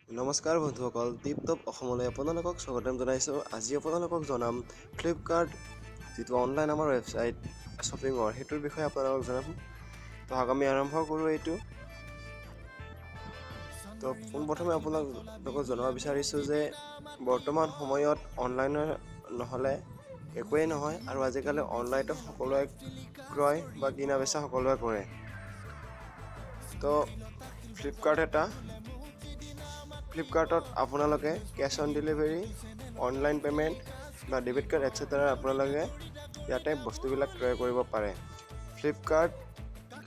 নমস্কাৰ বন্ধুসকল, tip top অসমলৈ আপোনালোকক স্বাগতম জনাইছোঁ। আজি আপোনালোকক জনাম ফ্লিপকাৰ্ট যিটো অনলাইন আমাৰ ৱেবছাইট শ্বপিঙৰ, সেইটোৰ বিষয়ে আপোনালোকক জনাম। তো আমি আৰম্ভ কৰোঁ এইটো। তো পোনপ্ৰথমে আপোনালোকক জনাব বিচাৰিছোঁ যে বৰ্তমান সময়ত অনলাইনৰ নহ'লে একোৱেই নহয়, আৰু আজিকালি অনলাইনতো সকলোৱে ক্ৰয় বা কিনা বেচা সকলোৱে কৰে। তো ফ্লিপকাৰ্ট এটা ফ্লিপকাৰ্টত আপোনালোকে cash on delivery, online payment বা ডেবিট কাৰ্ড এটচেট্ৰা আপোনালোকে ইয়াতে বস্তুবিলাক ক্ৰয় কৰিব পাৰে। ফ্লিপকাৰ্ট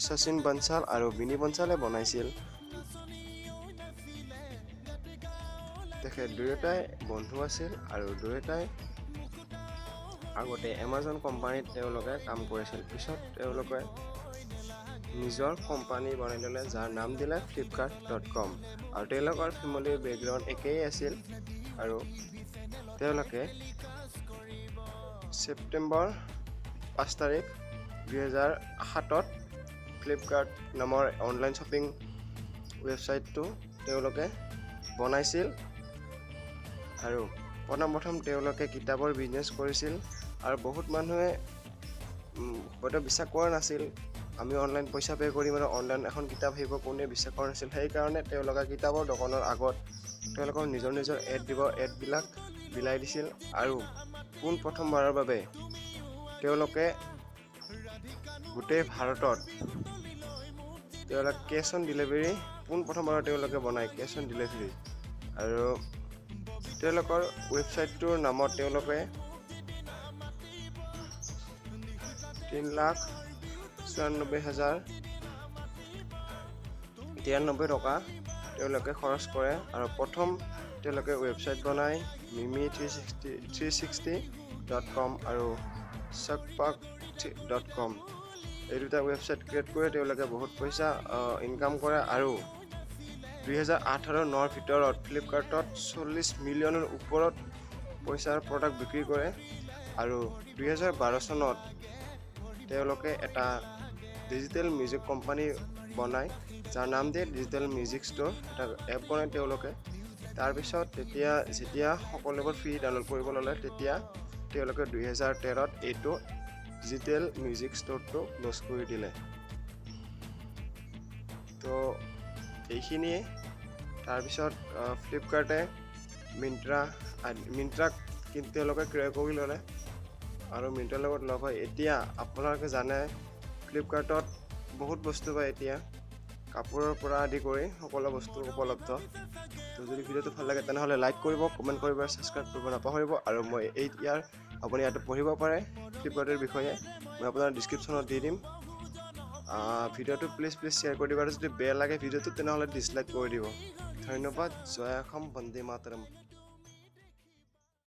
শচীন বনচাল আৰু বিনী বনচালে বনাইছিল। তেখেত দুয়োটাই বন্ধু আছিল আৰু দুয়োটাই আগতে এমাজন কোম্পানীত তেওঁলোকে কাম কৰিছিল। পিছত তেওঁলোকে নিজৰ কোম্পানী বনাই ল'লে, যাৰ নাম দিলে ফ্লিপকাৰ্ট.com। আৰু তেওঁলোকৰ ফেমিলিৰ বেকগ্ৰাউণ্ড একেই আছিল। আৰু তেওঁলোকে ছেপ্টেম্বৰ 5 তাৰিখ 2007ত ফ্লিপকাৰ্ট নামৰ অনলাইন শ্বপিং ৱেবছাইটটো তেওঁলোকে বনাইছিল। আৰু প্ৰথম প্ৰথম তেওঁলোকে কিতাপৰ বিজনেছ কৰিছিল, আৰু বহুত মানুহে হয়তো বিশ্বাস কৰা নাছিল, আমি অনলাইন পইচা পে' কৰি মানে অনলাইন এখন কিতাপ আহিব, কোনে বিশ্বাস কৰা নাছিল। সেইকাৰণে তেওঁলোকে কিতাপৰ দোকানৰ আগত তেওঁলোকৰ নিজৰ নিজৰ এড দিব, এডবিলাক বিলাই দিছিল। আৰু পোনপ্ৰথমবাৰৰ বাবে তেওঁলোকে গোটেই ভাৰতত তেওঁলোকে কেছ অন ডেলিভাৰী পোনপ্ৰথমবাৰ তেওঁলোকে বনায় কেছ অন ডেলিভাৰী। আৰু তেওঁলোকৰ ৱেবছাইটটোৰ নামত তেওঁলোকে 3,94,093 টকা তেওঁলোকে খৰচ কৰে। আৰু প্ৰথম তেওঁলোকে ৱেবছাইট বনায় মিমি 360.com আৰু চকপাক.com। এই দুটা ৱেবছাইট ক্ৰিয়েট কৰি তেওঁলোকে বহুত পইচা ইনকাম কৰে। আৰু 2008 আৰু 9ৰ ভিতৰত ফ্লিপকাৰ্টত 40 মিলিয়নৰ ওপৰত পইচাৰ প্ৰডাক্ট বিক্ৰী কৰে। আৰু 2012 চনত তেওঁলোকে এটা ডিজিটেল মিউজিক কোম্পানী বনায়, যাৰ নাম দিয়ে ডিজিটেল মিউজিক ষ্ট'ৰ, এটা এপ বনায় তেওঁলোকে। তাৰপিছত তেতিয়া যেতিয়া সকলোবোৰ ফ্ৰী ডাউনলোড কৰিব ল'লে, তেতিয়া তেওঁলোকে 2013ত এইটো ডিজিটেল মিউজিক ষ্ট'ৰটো ক্ল'জ কৰি দিলে। তো এইখিনিয়ে। তাৰপিছত ফ্লিপকাৰ্টে মিণ্ট্ৰাক কিন্তু তেওঁলোকে ক্ৰয় কৰি ল'লে আৰু মিণ্ট্ৰাৰ লগত লগ হৈ এতিয়া আপোনালোকে জানে ফ্লিপকাৰ্টত বহুত বস্তু পায়, এতিয়া কাপোৰৰ পৰা আদি কৰি সকলো বস্তু উপলব্ধ। তো যদি ভিডিঅ'টো ভাল লাগে তেনেহ'লে লাইক কৰিব, কমেণ্ট কৰিব আৰু ছাবস্ক্ৰাইব কৰিব নাপাহৰিব। আৰু মই এই ইয়াৰ আপুনি ইয়াতে পঢ়িব পাৰে ফ্লিপকাৰ্টৰ বিষয়ে, মই আপোনাৰ ডিছক্ৰিপশ্যনত দি দিম। ভিডিঅ'টো প্লিজ প্লিজ শ্বেয়াৰ কৰি দিব, আৰু যদি বেয়া লাগে ভিডিঅ'টো তেনেহ'লে ডিছলাইক কৰি দিব। ধন্যবাদ। জয় অসম, বন্দে মাতৰম।